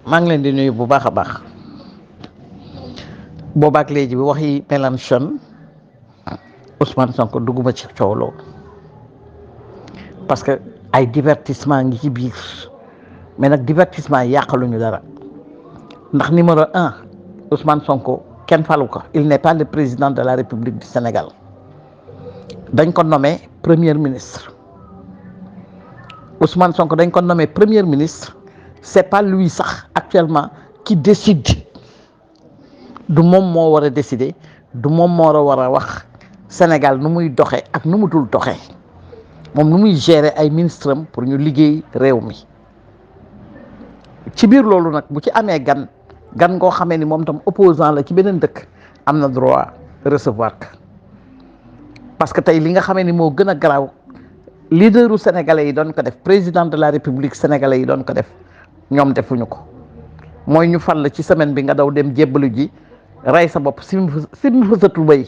maa ngi leen di nuyu bu baax a baax boobaak léegi bi waxi Mélenchon Ousmane Sonko dugguma ci coow loolu parce que ay divertissement ngi ci biir mais nag divertissement yi yàqaluñu dara ndax numéro un Ousmane Sonko kenn falu ko il n'est pas le président de la République du Sénégal dañ ko nommé premier ministre Ousmane Sonko dañ ko nommé premier ministre c'est pas lui sax actuellement qui décide du moom moo war a décider du moom moo war a wax Sénégal nu muy doxee ak nu mu dul doxee moom nu muy gérer ay ministres am pour ñu liggéey réew mi ci biir loolu nag bu ci amee gan ngoo xamee ni moom tam opposant la ci beneen dëkk am na droit recevoir parce que tey li nga xamee ni moo gën a garaaw leaderu sénégalais yi doon ko def président de la république sénégalais yi doon ko def ñoom defuñu ko mooy ñu fal la ci semaine bi nga daw dem jébbalu ji rey sa bopp sim fa sa tubéy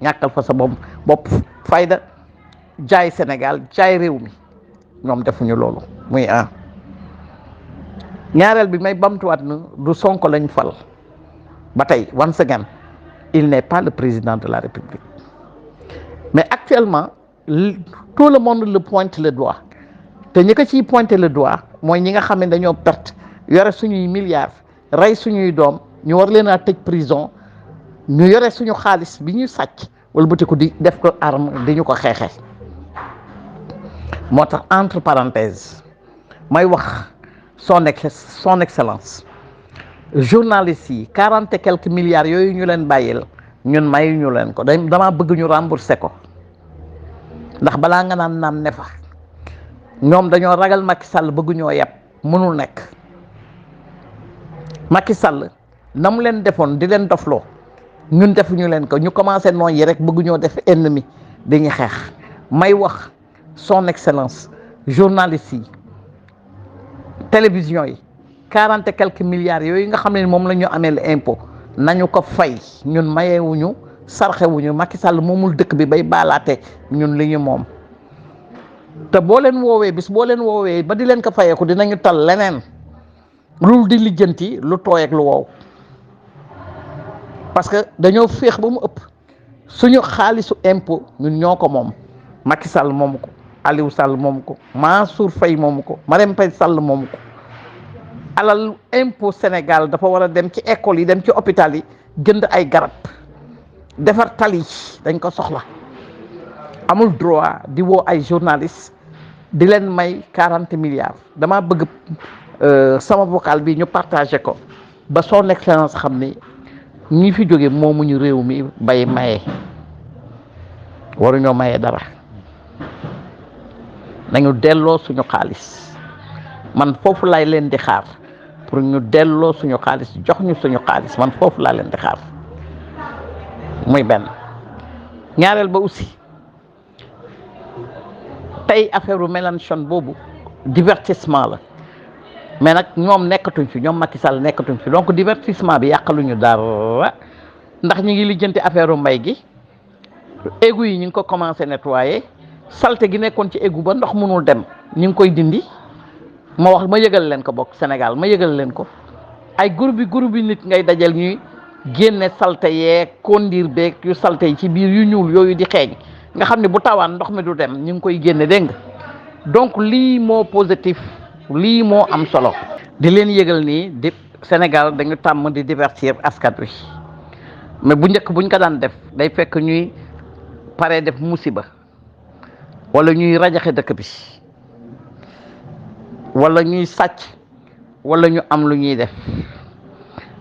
ñàkkal fa sa bopp fayda jaay Sénégal jaay réew mi ñoom defuñu loolu muy ñaareel bi may bamtuwaat na du Sonko lañ fal ba tey once again il n'est pas le président de la République mais actuellement tout le monde le pointe le doigt te ñi ko ciy pointer le doigt mooy ñi nga xam ne dañoo perte yore suñuy milliards rey suñuy doom ñu war leen a tëj prison ñu yore suñu xaalis bi ñuy sàcc wala bëti ko di def ko arme di ñu ko xeexee moo tax entre parenthèses may wax son excellence journalistes yi 40 et quelques milliards yooyu ñu leen bàyyil ñun mayu ñu leen ko dama bëgg ñu rembourser ko ndax balaa nga naan naam ne fa ñoom dañoo ragal Macky Sall bëgguñoo yeb mënul nekk Macky Sall na mu leen defoon di leen dofloo ñun defuñu leen ko ñu commencé noon yi rek bëgguñoo def ennemi dañuy xeex may wax son excellence journalistes yi télévision yi 40 et quelques milliards yooyu nga xam ne moom la ñu ameel impôt nañu ko fay ñun mayewuñu sarxewuñu Macky Sall moomul dëkk bi bay baalaate ñun li ñu moom te boo leen woowee ba di leen ko fayeeku dinañu tal leneen loolu di lijjanti lu tooy ak lu wow parce que dañoo féex ba mu ëpp suñu xaalisu impôt ñun ñoo ko moom Macky Sall moomu ko Aliou Sall moomu ko Mansour Faye moomu ko Marème Faye Sall moomu ko alal impôt Sénégal dafa war a dem ci école yi dem ci hôpital yi jënd ay garab defar tali dañ ko soxla amul droit di woo ay journalistes di leen may 40 milliards dama bëgg sama vocal bi ñu partagé ko ba son excellence xam ni ñi fi jóge moomuñu réew mi bay maye waruñoo maye dara nañu delloo suñu xaalis man foofu laay leen di xaar pour ñu delloo suñu xaalis jox ñu suñu xaalis man foofu laa leen di xaar muy benn ñaareel ba aussi tey affaire u Mélenchon boobu divertissement la mais nag ñoom nekkatuñ fi ñoom Macky Sall nekkatuñ fi donc divertissement bi yàqaluñu dara ndax ñu ngi lijjanti affaire u mbay gi égout yi ñu ngi ko commencé nettoyer salte gi nekkoon ci égout ba ndox mënul dem ñu ngi koy dindi ma yëgal leen ko bokk Sénégal ma yëgal leen ko ay groupe yi nit ngay dajal ñuy génne salte yeeg kondiir beeg yu salte yi ci biir yu ñuul yooyu di xeeñ nga xam ne bu tawaan ndox mi du dem ñu ngi koy génne dégg nga donc lii moo positif lii moo am solo di leen yëgal nii di Sénégal dañu tàmm di divertir askan wi mais bu njëkk buñ ko daan def day fekk ñuy pare def musiba wala ñuy rajaxe dëkk bi wala ñuy sàcc wala ñu am lu ñuy def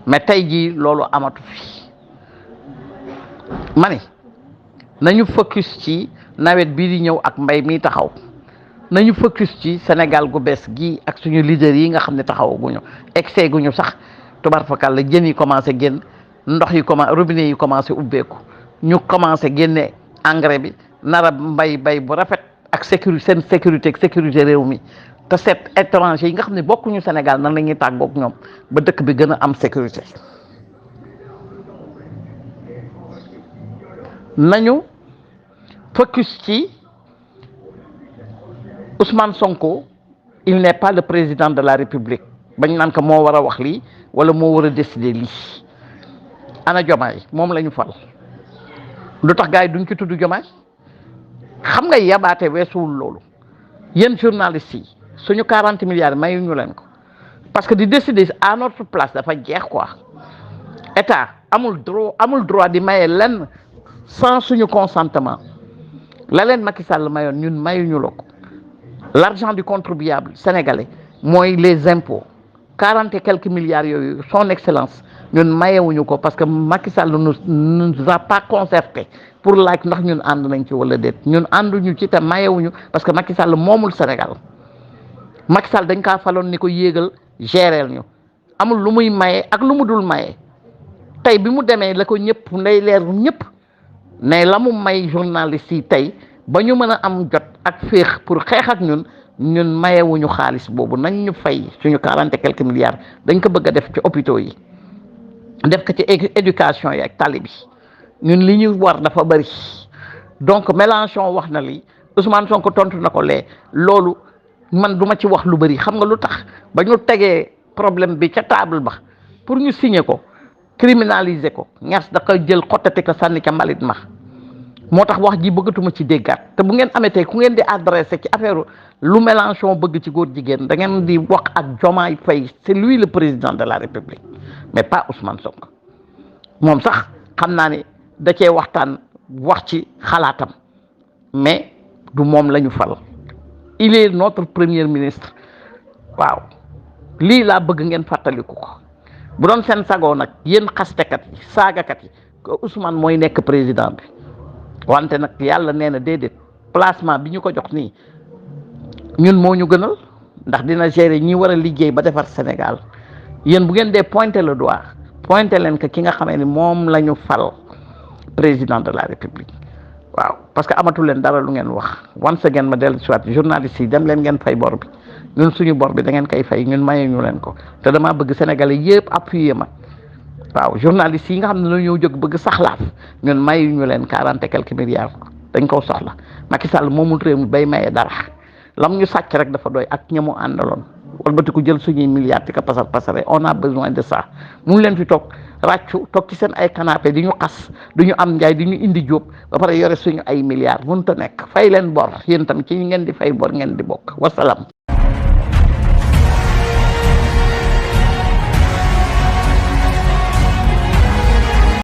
mais tey jii loolu amatu fi ma ni nañu focus ci nawet bii di ñëw ak mbay mi taxaw nañu focus ci Sénégal gu bees gi ak suñu leader yi nga xam ne taxawaguñu excès guñu sax tubarfakal la jën yi commencé génn ndox yi commencé robinet yi commencé ubbeeku ñu commencé génne engrais bi nara mbay bu rafet ak sécurité réew mi te seet étranger yi nga xam ne bokkuñu Sénégal nan la ñuy tàggoog ñoom ba dëkk bi gën a am sécurité nañu focus ci Ousmane Sonko il n'est pas le président de la République bañ naan ko moo war a wax lii wala moo war a décider lii. ana Diomaye moom la ñu fal lu tax gars yi duñ ci tudd Diomaye xam nga yabaate weesuwul loolu yéen journalistes yi suñu 40 milliards mayuñu leen ko parce que di décider à notre place dafa jeex quoi état amul droit di maye lenn sans suñu consentement la leen Macky Sall mayoon ñun mayuñu la ko l'argent du contribuable sénégalais mooy les impôts 40 et quelques milliards yooyu son excellence ñun mayewuñu ko parce que Macky Sall nous a pas concerté pour laaj ndax ñun ànd nañ ci wala déet ñun ànduñu ci te mayewuñu parce que Macky Sall moomul Sénégal Macky Sall dañ kaa faloon ni ko yéegal géreel ñu amul lu muy maye ak lu mu dul maye tey bi mu demee la ko ñëpp nday leer ñëpp ne la mu may journaliste yi tey ba ñu mën a am jot ak féex pour xeex ak ñun mayewuñu xaalis boobu nañ ñu fay suñu 40 et quelques milliards dañ ko bëgg a def ci hôpitaux yi def ko ci éducation yi ak tali bi ñun li ñu war dafa bëri donc Mélenchon wax na li Ousmane Sonko tontu na ko lee loolu man duma ci wax lu bëri xam nga lu tax ba ñu tegee problème bi ca table ba pour ñu signer ko criminaliser ko Niass da koy jël xottati ko sànni ca mbalit ma moo tax wax ji bëggatuma ci déggaat te bu ngeen amee tey ku ngeen di adressé ci affaire lu Mélenchon bëgg ci góor jigéen da ngeen di wax ak Diomaye Faye c'est lui le président de la République mais pas Ousmane Sonko moom sax xam naa ne da cee waxtaan wax ci xalaatam mais du moom la ñu fal il est notre premier ministre waaw lii laa bëgg ngeen fàttaliku ko bu doon seen sagoo nag yéen xastekat yi saagakat yi ko Ousmane mooy nekk président bi wante nag yàlla nee na déedéet placement bi ñu ko jox nii ñun moo ñu gënal ndax dina gérer ñi war a liggéey ba defar Sénégal yéen bu ngeen dee pointer le doigt pointer leen que ki nga xamee ni moom la ñu fal président de la République waaw parce que amatu leen dara lu ngeen wax once again ma dellu si waat journaliste yi dem leen ngeen fay bor bi ñun suñu bor bi da ngeen koy fay ñun maye ñu leen ko te damaa bëgg sénégalais yëpp appuyer ma waaw journaliste yi nga xam ne dañoo jóg bëgg saxlaaf ñun mayu ñu leen 40 et quelques milliards dañ ko soxla Macky Sall moomul réew mi bay maye dara lam ñu sàcc rek dafa doy ak ñamu àndaloon walbatiku jël suñuy milliards di ko pasare on a besoin de ça mu leen fi toog ràccu toog ci seen ay canapé di ñu xas du ñu am njaay di ñu indi jóob ba pare yore suñu ay milliards mënut a nekk fay leen bor yéen tam ci ngeen di fay bor ngeen di bokk wasalaam.